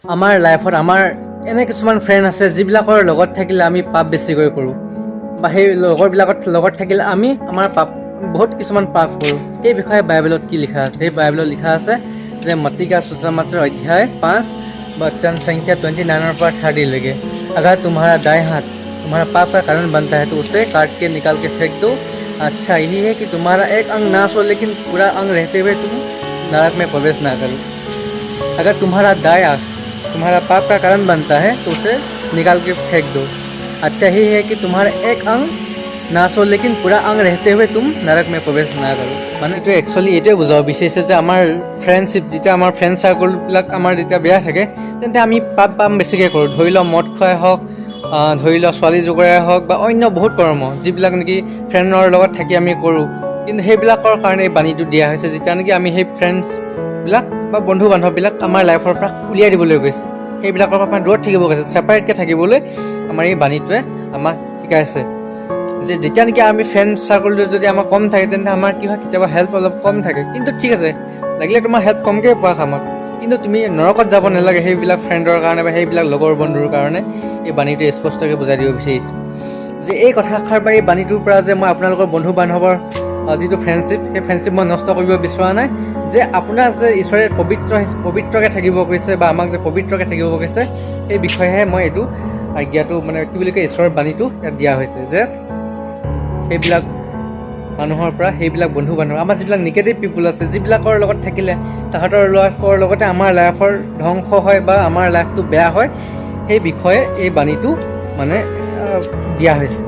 আমাৰ লাইফত আমাৰ এনে কিছুমান ফ্ৰেণ্ড আছে, যিবিলাকৰ লগত থাকিলে আমি পাপ বেছিকৈ কৰোঁ বা সেই লগৰবিলাকৰ লগত থাকিলে আমি আমাৰ পাপ, বহুত কিছুমান পাপ কৰোঁ। সেই বিষয়ে বাইবেলত কি লিখা আছে? সেই বাইবেলত লিখা আছে যে मत्ती का सुसमाचार অধ্যায় 5, वचन संख्या 29ৰ পৰা 30লৈকে, अगर तुम्हारा दाएं हाथ तुम्हारा पाप का कारण बनता है, तो उसे काट के निकाल के फेंक दो। अच्छा यही है कि तुम्हारा एक अंग नाश हो, लेकिन पूरा अंग रहते हुए तुम नरक में प्रवेश ना करो। अगर तुम्हारा दाया तुम्हारा पाप का कारण बनता है, तो उसे निकाल के फेंक दो। अच्छा ही है कि तुम्हारा एक अंग नाश हो, लेकिन पूरा अंग रहते हुए तुम नरक में प्रवेश ना करो। মানে এইটো একচুৱেলি এইটোৱে বুজাব বিচাৰিছে যে আমাৰ ফ্ৰেণ্ডশ্বিপ, যেতিয়া আমাৰ ফ্ৰেণ্ড চাৰ্কলবিলাক আমাৰ যেতিয়া বেয়া থাকে, তেন্তে আমি পাপ কাম বেছিকৈ কৰোঁ। ধৰি লওক মদ খোৱাই হওক, ধৰি লোৱা ছোৱালী জগৰাই হওক বা অন্য বহুত কৰ্ম, যিবিলাক নেকি ফ্ৰেণ্ডৰ লগত থাকি আমি কৰোঁ। কিন্তু সেইবিলাকৰ কাৰণে এই বাণীটো দিয়া হৈছে, যেতিয়া নেকি আমি সেই ফ্ৰেণ্ডছবিলাক বা বন্ধু বান্ধৱবিলাক আমাৰ লাইফৰ পৰা উলিয়াই দিবলৈ গৈছে, সেইবিলাকৰ পৰা দূৰত থাকিব গৈছে, ছেপাৰেটকৈ থাকিবলৈ আমাৰ এই বাণীটোৱে আমাক শিকাইছে যে যেতিয়া নেকি আমি ফ্ৰেণ্ড চাৰ্কলটো যদি আমাৰ কম থাকে, তেন্তে আমাৰ কি হয়, কেতিয়াবা হেল্প অলপ কম থাকে। কিন্তু ঠিক আছে, লাগিলে তোমাৰ হেল্প কমকৈ পোৱা কামত, কিন্তু তুমি নৰকত যাব নালাগে সেইবিলাক ফ্ৰেণ্ডৰ কাৰণে বা সেইবিলাক লগৰ বন্ধুৰ কাৰণে। এই বাণীটোৱে স্পষ্টকৈ বুজাই দিব বিচাৰিছে যে এই কথাষাৰ বা এই বাণীটোৰ পৰা যে মই আপোনালোকৰ বন্ধু বান্ধৱৰ যিটো ফ্ৰেণ্ডশ্বিপ, সেই ফ্ৰেণ্ডশ্বিপ মই নষ্ট কৰিব বিচৰা নাই, যে আপোনাক যে ঈশ্বৰে পবিত্ৰকৈ থাকিব কৈছে বা আমাক যে পবিত্ৰকৈ থাকিব কৈছে, সেই বিষয়েহে মই এইটো আজ্ঞাটো, মানে কি বুলি কয়, ঈশ্বৰৰ বাণীটো ইয়াত দিয়া হৈছে যে সেইবিলাক মানুহৰ পৰা, সেইবিলাক বন্ধু বান্ধৱ, আমাৰ যিবিলাক নিগেটিভ পিপুল আছে, যিবিলাকৰ লগত থাকিলে তাহাঁতৰ লাইফৰ লগতে আমাৰ লাইফৰ ধ্বংস হয় বা আমাৰ লাইফটো বেয়া হয়, সেই বিষয়ে এই বাণীটো মানে দিয়া হৈছে।